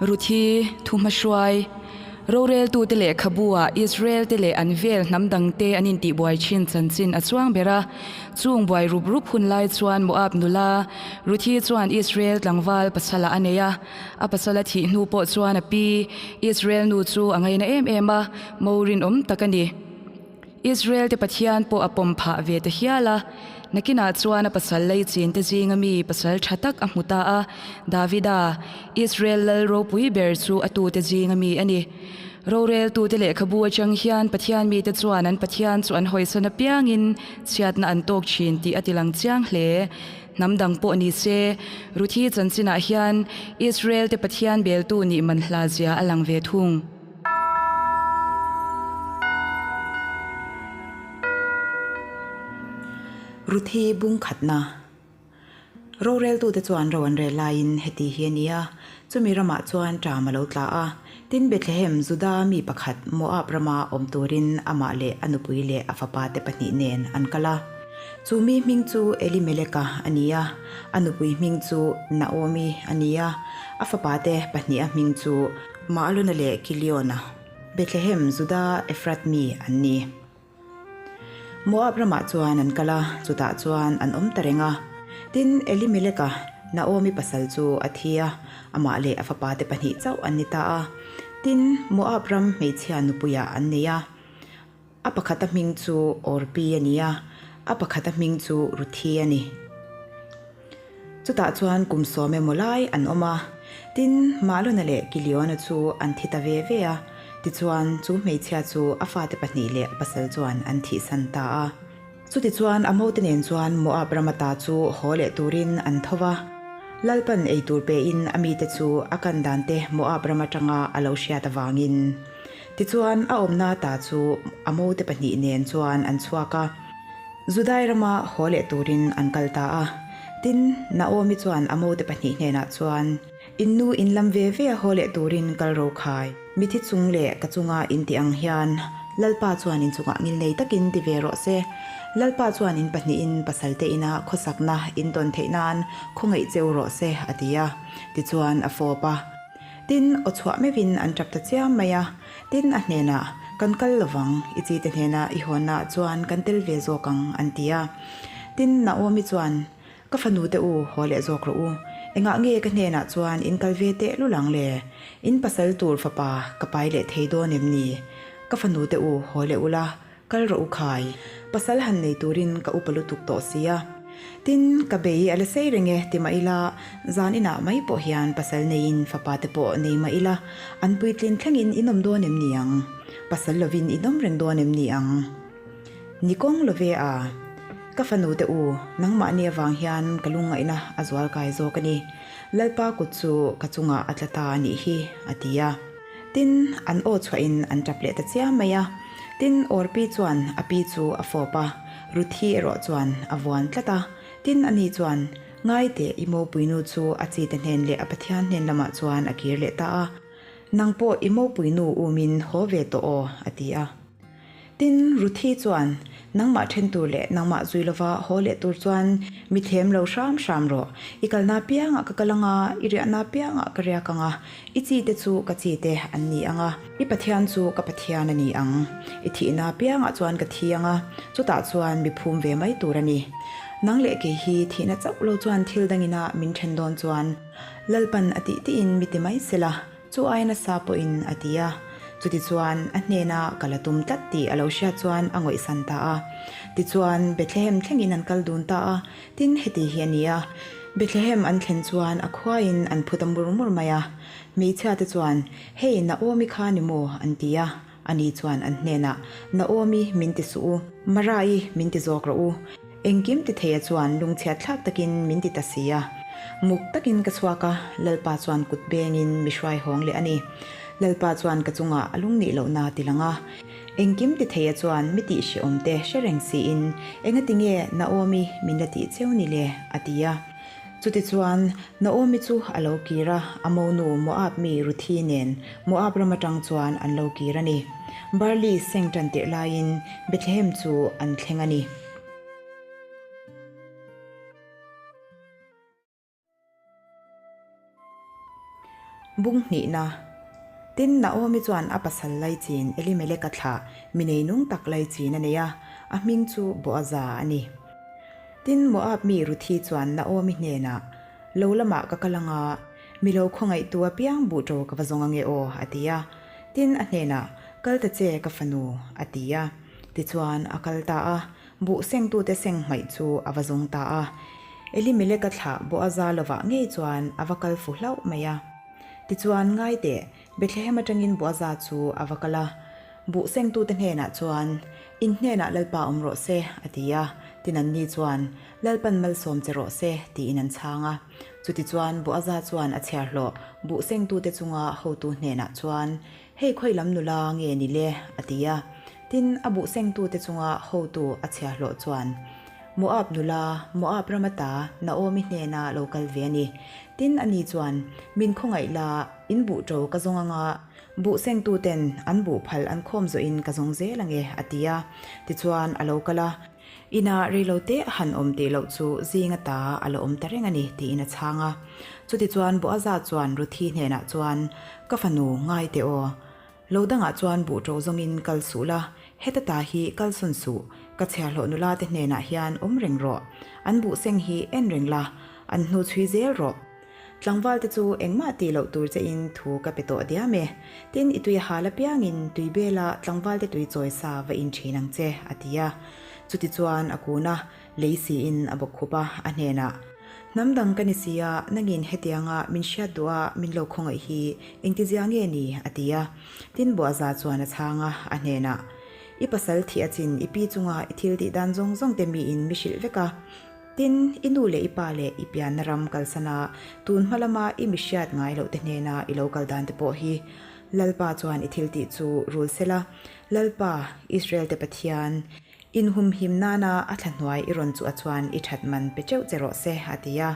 Ruthi, Thuhmahruai, Roreltute lehkhabu-ah Israel-te leh an vel hnam dangte an intihbuai thin chanchin a chuang ber a. Chung buai rup rup hun lai chuan Moab nula Ruthi chuan Israel tlangval pasala a nei a. A pasala thih hnu pawh chuan a pi, Israel nu chu a ngaina em em a, mo rinawm tak a ni. Israel-te Pathian pawh a pawm phah ve ta hial a. Nakinah chuan a pasal lei chinte zinga mi pasal tha tak a hmu ta a, Davida, Israel lal ropui ber chu a tute zinga mi a ni. Roreltute lehkhabu atang hian Pathian mite chuan an Pathian chu an hawisan apiangin chhiatna an tawk thin tih a tilang chiang hle. Hnam dang pawh ni se, Ruthi chanchinah hian Israel-te Pathian beltu nih man hla zia a lang ve thung. Ruthi bung khatna. Roreltute chuan ro an rel laiin heti hi a ni a, chumi ramah chuan ṭam a lo tla a. Tin, Bethlehem, Juda mi pakhat Moab rama awm turin amah leh a nupui leh a fapate pahnih nen an kal a. Chu mi hming chu Elimeleka a ni a, a nupui hming chu Naomi a ni a, a fapate pahniha hming chu Mahlona leh Kiliona, Bethlehem, Juda, Ephrath mi an ni. Moab ramah chuan an kal a, chutah chuan an awm ta reng a. Tin, Elimeleka, Naomi pasal chu a thi a, amah leh a fapate pahnih chauh an ni ta a. Tin, Moab ram hmeichhia nupuiah an nei a. A pakhata hming chu Orpi a ni a, a pakhata hming chu Ruthi a ni. Chutah chuan kum sawm emaw lai an awm a, tin, Mahlona leh Kiliona chu an thi ta ve ve a, tichuan chu hmeichhia chu a fate pahnih leh a pasal chuan an thihsan ta a. Chutichuan a mote nen chuan Moab rama ta chu haw leh turin an tho va, Lalpan ei tur pein a mite chu a kan dante Moab ram atanga a lo hriat avangin. Tichuan a awmna ta chu a mote pahnih nen chuan an chhuak a. Judai rama haw leh turin an kal ta a. Tin, Naomi chuan a mote pahnih hnenah chuan, In nu in lam ve ve a haw leh turin kal ro khai. Mithi chung leh ka chunga in tih ang hian Lalpa chuan in chungah ngilnei takin ti ve rawh se. Lalpa chuan in pahnihin pasalte ina khawsakna in tawn theih nan khawngaih cheu rawh se, a ti a. Tichuan a fawp a. Tin, aw chhuah meuhin an tap ta chiam mai a. Tin, a hnenah, Kan kal lovang, i chite hnena i hawnnaah chuan kan tel ve zawk ang, an ti a. Tin, Naomi chuan, Ka fanute u, haw leh zawk rawh u. Engah nge ka hnenah chuan in kal ve teh lul ang le? In pasal tur fapa ka pai leh thei dawn em ni? Ka fanute u, haw leh ula, Kal rawh u khai, pasal han nei turin ka upa lutuk tawh si a. Tin, ka bei a la sei reng e ti mah ila, zan inah mai pawh hian pasal neiin fapa te pawh nei mah ila, an puitlin thlengin in awm dawn em ni ang? Pasal lovin in awm reng dawn em ni ang? Ni kawng love a, ka fanu te u, nangmahni avang hian ka lungngaihna a zual kai zawk a ni. Lalpa kut chu ka chungah a tla ta a nih hi, a ti a. Tin, an aw chhuahin an tap leh ta chiam mai a. Tin, Orpi chuan a pi chu a fawp a, Ruthi erawh chuan a vuan tlat a. Tin, ani chuan, Ngai teh, i mopuinu chu a chite hnen leh a Pathian hnen lamah chuan a kir leh ta a. Nang pawh i mopuinu umin haw ve tawh aw, a ti a. Tin, Ruthi chuan, Nangmah then tur leh nangmah zui lova haw leh tur chuan mi thlem lo hram hram rawh. I kalna piangah ka kal anga, i riahna piangah ka riak anga, i chite chu ka chite an ni anga, i Pathian chu ka Pathian a ni ang. I thihna piangah chuan ka thi anga, chutah chuan mi phum ve mai tur a ni. Nang leh kei hi thihna chauh lo chuan thil dangina min then dawn chuan Lalpan a tih tiin mi ti mai sela, Chu ai nasa pawhin a ti a. Chutichuan a hnena ka la tum tlat tih a lo hriat chuan a ngawihsan ta a. Tichuan Bethlehem thlengin an kal dun ta a, tin heti hi a ni a. Bethlehem an thlen chuan a khuaiin an phu ta mur mur mai a. Hmeichhia te chuan, Hei Naomi kha ni maw? an ti a. Ani chuan an hnenah, Naomi min ti suh u, Mara-i min ti zawk rawh u. Engkim ti theia chuan lungchhiat thlak takin min ti ta si a. Muk takin ka chhuak a, Lalpa chuan kut bengin mi hruai hawng leh a ni. Lalpa chuan ka chungah a lungnih lohna ti lang a. Engkim ti theia chuan mi tih hrehawm te hre reng siin, Engati nge Naomi min la tih cheu ni le? a ti a. Chutichuan, Naomi chu a lo kir a, a monu Moab mi Ruthi nen Moab ram atang chuan an lo kir a ni. Barley seng tan tirh laiin Bethlehem chu an thleng a ni. Bung hnihna. Tin, Naomi chuan a pasal laichin Elimeleka thlah mi neinung tak laichin a nei a, a hming chu Boaza a ni. Tin, Moab mi Ruthi chuan Naomi hnenah, Lo lamah ka kal anga, mi lo khawngaihtu apiang buh ṭo ka va zawng ange aw, a ti a. Tin, a hnenah, Kal ta che, ka fanu, a ti a. Tichuan, a kal ta a, buh sengtute seng hmaih chu a va zawng ta a. Elimeleka thlah Boaza lovah ngei chuan a va kal fu hlauh mai a. Tichuan, ngai teh, Bethlehem atangin Boaza chu a va kal a. Buh sengtute hnenah chuan, In hnenah Lalpa awm rawh se, a ti a. Tin anni chuan, Lalpan malsawm che rawh se, tiin an chhang a. Chutichuan, Boaza chuan a chhiarhlawh buh sengtute chunga hotu hnenah chuan, Hei khawi lam nula nge ni le? a ti a. Tin, a buh sengtute chunga hotu a chhiarhlawh chuan, Moab nula, Moab rama ta Naomi hnena lo kal ve a ni. Tin, ani chuan, Min khawngaih la, in buh ṭo ka zawng anga, buh sengtuten an buh phal an khawm zawhin ka zawng zel ange, a ti a. Tichuan, a lo kal a. Inah reilote a han awm tih loh chu zing ata a la awm ta reng a ni, tiin a chhang a. Chutichuan Boaza chuan Ruthi hnenah chuan, Ka fanu, ngai teh aw. Lo dangah chuan buh ṭo zawngin kal suh la, heta ta hi kal sawn suh, ka chhiahhlawh nula te hnenah hian awm reng rawh. An buh seng hi en reng la, an hnu chhui zel rawh. Tlangval te chu engmah tih loh tur che in thu ka pe tawh diam e. Tin, i tui a hal apiangin tui bela tlangval te tui chawi sa va in ṭhin ang che, a ti a. Chutichuan a kun a, lei siin a bawk khup a, a hnenah, Hnam dang ka ni si a, nangin hetianga min hriat duh a min lo khawngaih hi engtizia nge ni? a ti a. Tin Boaza chuan a chhang a, a hnenah, I pasal thih a chin i pi chunga i thil tih dan zawng zawng te miin mi hrilh vek a. Tin, i nu leh i pa leh i pianna ram kalsana tun hma lama i mi hriat ngai loh te hnena i lo kal dan te pawh hi Lalpa chuan i thil tih chu rul sela, Lalpa, Israel te Pathian, Inhumhim nana a thla hnuai i rawn chuah chuan i that man pe teuh che rawh se, a ti a.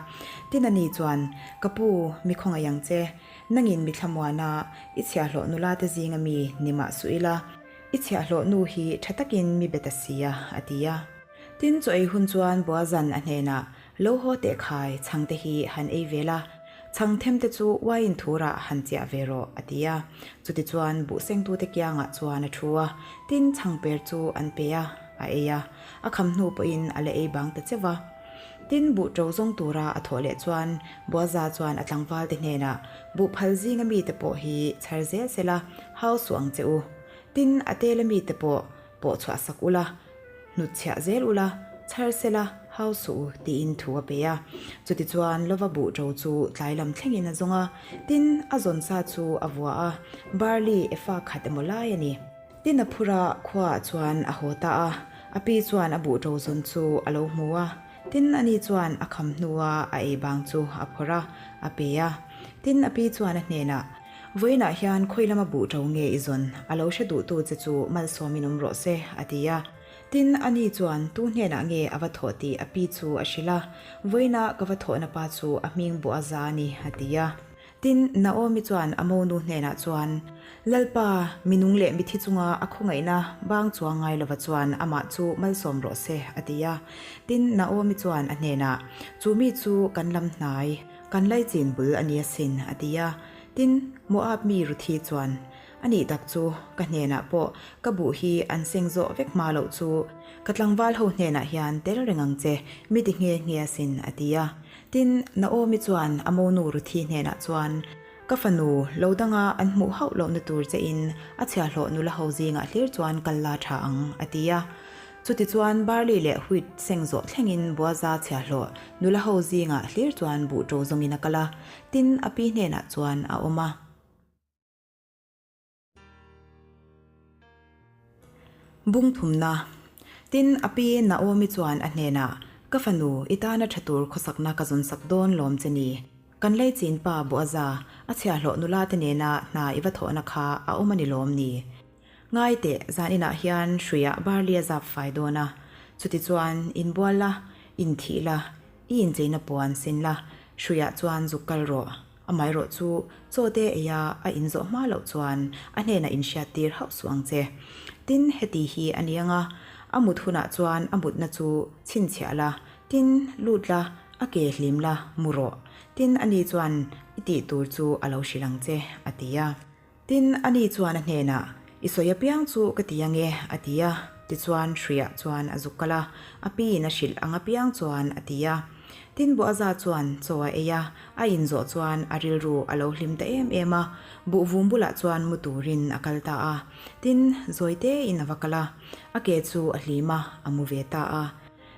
Tin ani chuan, Ka pu, mi khawngaih ang che. Nangin mi thlamuana i chhiahhlawh nula te zinga mi ni mah suh ila, i chhiahhlawh nu hi tha takin mi be ta si a, a ti a. Tin chaw ei hun chuan Boazan a hnenah, Lo haw teh khai, chhangte hi han ei ve la, chhang them te chu uaiin thurah han chiah ve rawh, a ti a. Chutichuan buhsengtute kiangah chuan a thu a, tin chhangper chu an pe a, a ei a, a kham hnu pawhin a la ei bang ta cheuh a. Tin, buh ṭo zawng tura a thawh leh chuan Boaza chuan a tlangvalte hnenah, Buh phal zinga mite pawh hi chhar zel sela, hau suh ang che u. Tin, a tela mite pawh pawh chhuah sak ula, Hnutchhiah zel ula, chhar sela, hau suh u, tiin thu a pe a. Chutichuan lova buh ṭo chu tlai lam thlengin a zawng a, tin, a zawn sa chu a vua a, barley efa khat emaw lai a ni. Tin, a phur a, khuaah chuan a haw ta a, a pi chuan a buh ṭo zawn chu a lo hmu a, tin, ani chuan a kham hnua a ei bang chu a phawrh a, a pe a. Tin, a pi chuan a hnenah, Vawiinah hian khawi lama buh ṭo nge i zawn? A lo hre duhtu che chu malsawmin awm rawh se, a ti a. Tin, ani chuan tu hnenah nge a va thawh tih a pi chu a hrilh a, Vawiina ka va thawhna pa chu a hming buh a za a ni, a ti a. Tin, Naomi chuan a monu hnenah chuan, Lalpa, mi nung leh mithi chunga a khawngaihna bang chuang ngai lova chuan amah chu malsawm rawh se, a ti a. Tin, Naomi chuan a hnenah, Chu mi chu kan lam hnai. Kan laichin bul a ni asin, a ti a. Tin, Moab mi Ruthi chuan, A nih tak chu, ka hnenah pawh ka buh hi an seng zawh vek hma loh chu, ka tlangval ho hnenah hian tel reng ang che, mi ti nghe nghe asin, a ti a. Tin, Naomi chuan a monu Ruthi hnenah chuan, Ka fanu, lo danga an hmuh hauh lohna tur che in a chhiahhlawh nula ho zingah hlir chuan kal la tha ang, a ti a. Chutichuan barley leh wheat seng zawh thlengin Boaza chhiahhlawh nula ho zingah hlir chuan buh ṭo zawngin a kal a, tin a pi hnenah chuan a awm a. Bung thumna. Tin, a pi Naomi chuan a hnenah, Ka fanu, i tana ṭha tur khawsakna ka zawn sak dawn lawm che ni. Kan leichin pa Boaza, a chhiahhlawh nula te nena hna i va thawhna kha a awm a ni lawm ni? Ngai teh, zan inah hian hruiah barley a zap fai dawn a, chutichuan inbual la, inthih la, i incheina puan sin la, hruiah chuan zuk kal rawh. Amaherawh chu chaw te eia a inzawh hma loh chuan a hnenah inhriattir hauh suh ang che. Tin, heti hi a ni ang a, a mut hunah chuan a mutna chu chhinchhiah la, tin, lut la. A ke hlim la, mu rawh. Tin, ani chuan i tih tur chu a lo hrilh ang che, a ti a. Tin, ani chuan a hnenah, I sawi apiang chu ka ti ang e, a ti a. Tichuan, hruiah chuan a zuk kal a, a piin a hrilh ang apiang chuan a ti a. Tin, Boaza chuan chaw a ei a, a inzawh chuan a rilru a lo hlim ta em em a, buhvum bulah chuan mu turin a kal ta a. Tin, zawi tein a va kal a, a ke chu a hlim a, a mu ve ta a.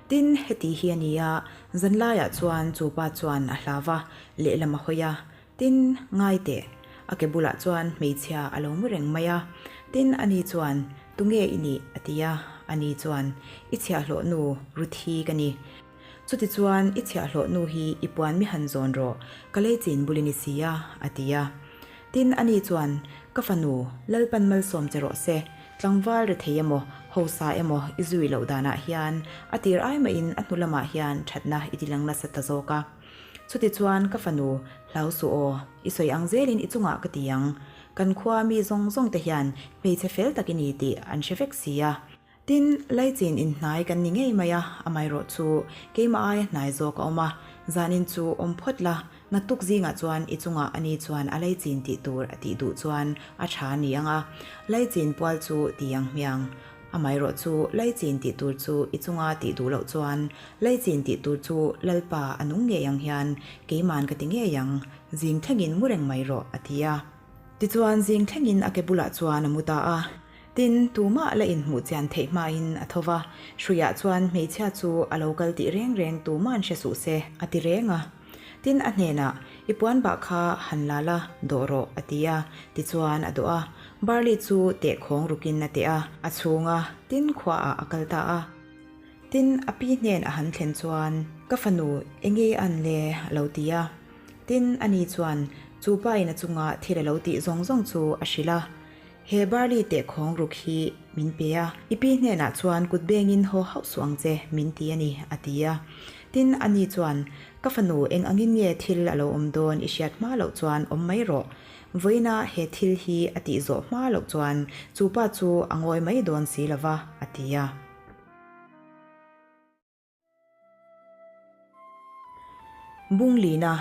Tin, heti hi a ni a, zanlaiah chuan chu pa chuan a hlau va, lehlam a hawi a. Tin, ngai teh, a ke bulah chuan hmeichhia a lo mu reng mai a. Tin, ani chuan, Tunge i nih? a ti a. Ani chuan, I chhiahhlawh nu, Ruthi ka ni. Chutichuan, i chhiahhlawh nu hi i puan mi han zawn rawh, ka lei chin bul i ni si a, a ti a. Tin, ani chuan, Ka fanu, Lalpan malsawm che rawh se, tlangval rethei emaw, hausa emaw i zui loh danah hian a tir ai mahin a hnu lamah hian thatna i tilang nasa ta zawk a. Chutichuan, ka fanu, hlau suh aw, i sawi ang zelin i chungah ka ti ang. Kan khua mi zawng zawng te hian hmeichhe fel tak i ni tih an hre vek si a. Tin, Laichin inhnai kan ni ngei mai a, amaherawh chu keimah aia hnai zawk a awm a, zanin chu awm phawt la, naktuk zingah chuan i chungah ani chuan a Laichin tih tur a tih duh chuan a tha a ni ang a, Laichin pual chu ti ang hmiang. Amaherawh chu Laichin tih tur chu i chunga tih duh loh chuan Laichin tih tur chu Lalpa a nung ngei ang hian keiman ka ti ngei ang, zing thlengin mu reng mai rawh a ti a. Tichuan zing thlengin a ke bulah chuan a mu ta a. Tin, tumah la inhmuh chian theih hmain a tho va, hruiah chuan hmeichhia chu a lo kal tih reng reng tuma'n hre suh se, a ti reng a. Tin, a hnenah, I puan bah kha han la la, dawh rawh, a ti a. Tichuan a dawh a, barley chu teh khawng rukin a teh a, a chhung a, tin khuaah a kal ta a. Tin, a pi hnen a han thlen chuan, Ka fanu, enge i an le? a lo ti a. Tin, ani chuan chu pain a chunga thil a lo tih zawng zawng chu a hrilh a. He barley teh khawng ruk hi min pe a, i pi hnenah chuan kut bengin haw hauh suh ang che, min ti a ni, a ti a. Tin, ani chuan, Ka fanu, eng angin nge thil a lo awm dawn i hriat hma loh chuan awm mai rawh. Vawiina he thil hi a tih zawh hma loh chuan chu pa chu a ngawi mai dawn si lo va, a ti a. Bunglina.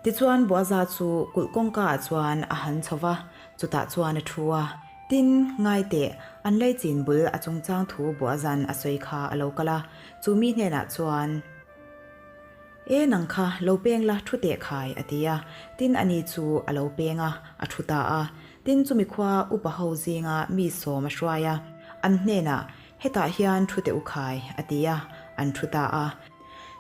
Tichuan Boaza chu kulh kawngka ah chuan a han chho va, chutah chuan a thu a. Tin, ngai teh, an leichin bul a chungchang thu Boaza'n a sawi kha a lo kal a, chu mi hnenah chuan, E nang kha, lo peng la, thu teh khai, a ti a. Tin, ani chu a lo peng a, a thu ta a. Tin, chumi khua upa ho zinga mi sawm a hruai a, an hnenah, Hetah hian thu teh u khai, a ti a, an thu ta a.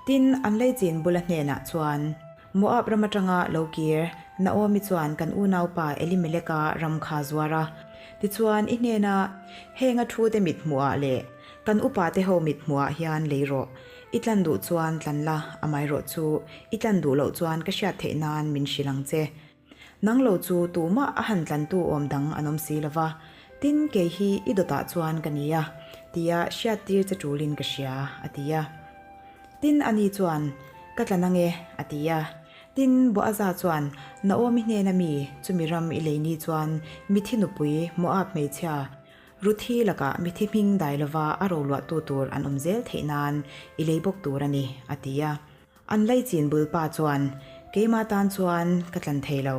Tin, an leichin bula hnenah chuan, Moab ram atanga lo kir, Naomi chuan kan unaupa Elimeleka ram kha zuar a. Tichuan, i hnena henga thute mit hmuhah leh kan upate ho mit hmuhah hian lei rawh. I tlan duh chuan tlan la, amaherawh chu i tlan duh loh chuan ka hriat theih nan min hrilh ang che. Nang lo chu tumah a han tlantu awm dang an awm si lo va, tin kei hi i dawtah chuan ka ni a, tia hriattir che tulin ka hria, a ti a. Tin ani chuan, Ka tlan ang e, a ti a. Tin Boaza chuan, Naomi hnena mi, chumi ram i lei ni chuan mithi nupui Moab hmeichhia Ruthi lakah mithi hming dai lova a roluahtu tur an awm zel theih nan i lei bawk tur a ni, a ti a. An leichin bulpa chuan, Keima tan chuan ka tlan thei lo,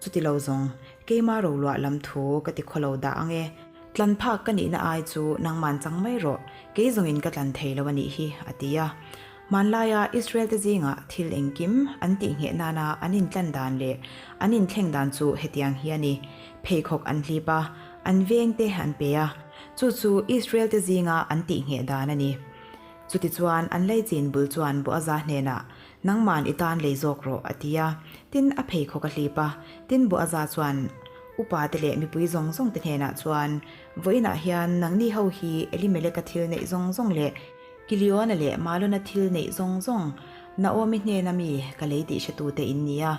chuti lo zawng, keima roluah lam thu ka ti khawlo dah ang e. Tlan phak ka nihna ai chu nangman chang mai rawh, kei zawngin ka tlan thei lo a nih hi, a ti a. Hmanlaia Israel-te zingah thil engkim an tihngheh nana an intlan dan leh an inthleng dan chu hetiang hi a ni, pheikhawk an hlip a, an vengte an pe a, chu chu Israel-te zinga an tihngheh dan a ni. Chutichuan, an leichin bul chuan Boaza hnenah, Nangman i tan lei zawk rawh, a ti a. Tin, a pheikhawk a hlip a. Tin, Boaza chuan upate leh mipui zawng zawngte hnenah chuan, Vawiinah hian nangni ho hi Elimeleka thil neih zawng zawng leh Kiliona leh Malona thil neih zawng zawng Naomi hnena mi ka lei tih hretute in ni a.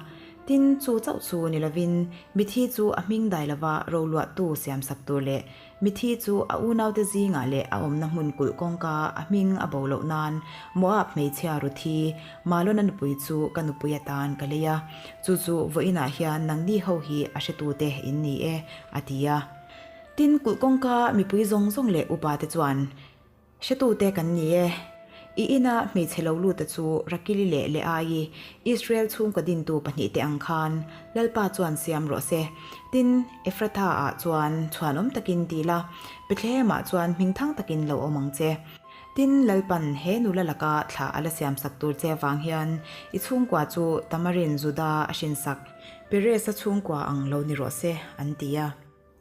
Tin, chu chauh chu ni lovin, mithi chu a hming dai lova roluahtu siamsak tur leh Mithi chu a unaute zingah leh a awmna hmun kulh kawngka a hming a bo loh nan Moab hmeichhia Ruthi, Malona nupui chu ka nupui atan ka lei a, chu chu vawiinah hian nangni ho hi a hretute in ni e, a ti a. Tin, kulh kawngka mipui zawng zawng leh upate chuan, Hretute kan ni e. I ina hmeichhe lo luta chu Rakili leh Leaii, Israel chhungkaw dintu pahnihte ang khan Lalpa chuan siam rawh se. Tin, Ephratha-ah chuan chhuanawm takin ti la, Bethlehem-ah chuan hmingthang takin lo awm ang che. Tin, Lalpan he nula laka thla a la siamsak tur che avang hian i chhungkua chu Tamarin Juda a hrinsak Perez-a chhungkua ang lo ni rawh se, an ti a.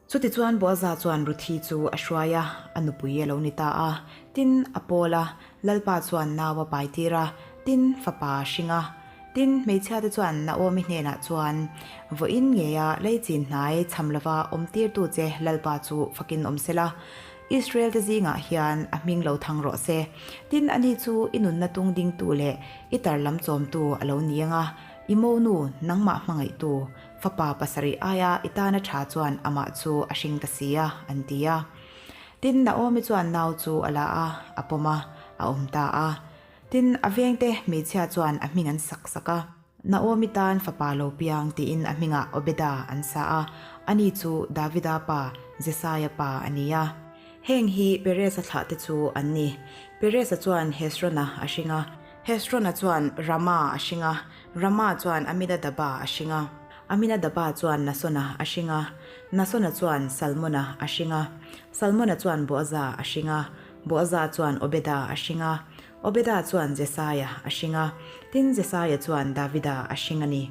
Chutichuan Boaza chuan Ruthi chu a hruai a, a nupui a lo ni ta a. Tin, a pawl a, Lalpa chuan nau a pai tir a, tin, fapa a hring a. Tin, hmeichhiate chuan Naomi hnenah chuan, Vawiin ngeia leichin hnai cham lova awm tirtu che Lalpa chu fakin awm sela, Israel-te zingah hian a hming lo thang rawh se. Tin, ani chu i nunna tung dingtu leh i tar lam chawmtu a lo ni ang a, i monu nangmah hmangaihtu, Fapa pasarih aia i tana tha chuan amah chu a hring ta si a, an ti a. Tin, Naomi chuan nau chu a la a, a pawm a, a awm ta a. Tin, a vengte hmeichhia chuan a hming an sak sak a. Naomi tan fapa lo piang tiin a hmingah Obeda an sa a, ani chu Davida pa Jesaia pa a ni a. Heng hi Perez-a thlahte chu an ni. Perez-a chuan Hezron-a a hring a. Hezron-a chuan Rama a hring a. Rama chuan Aminadaba a hring a, Aminadaba chuan Nasona a hring a, Nasona chuan Salmona a hring a, Salmona chuan Boaza a hring a, Boaza chuan Obeda a hring a, Obeda chuan Jesaia a hring a, tin Jesaia chuan Davida a hring a ni.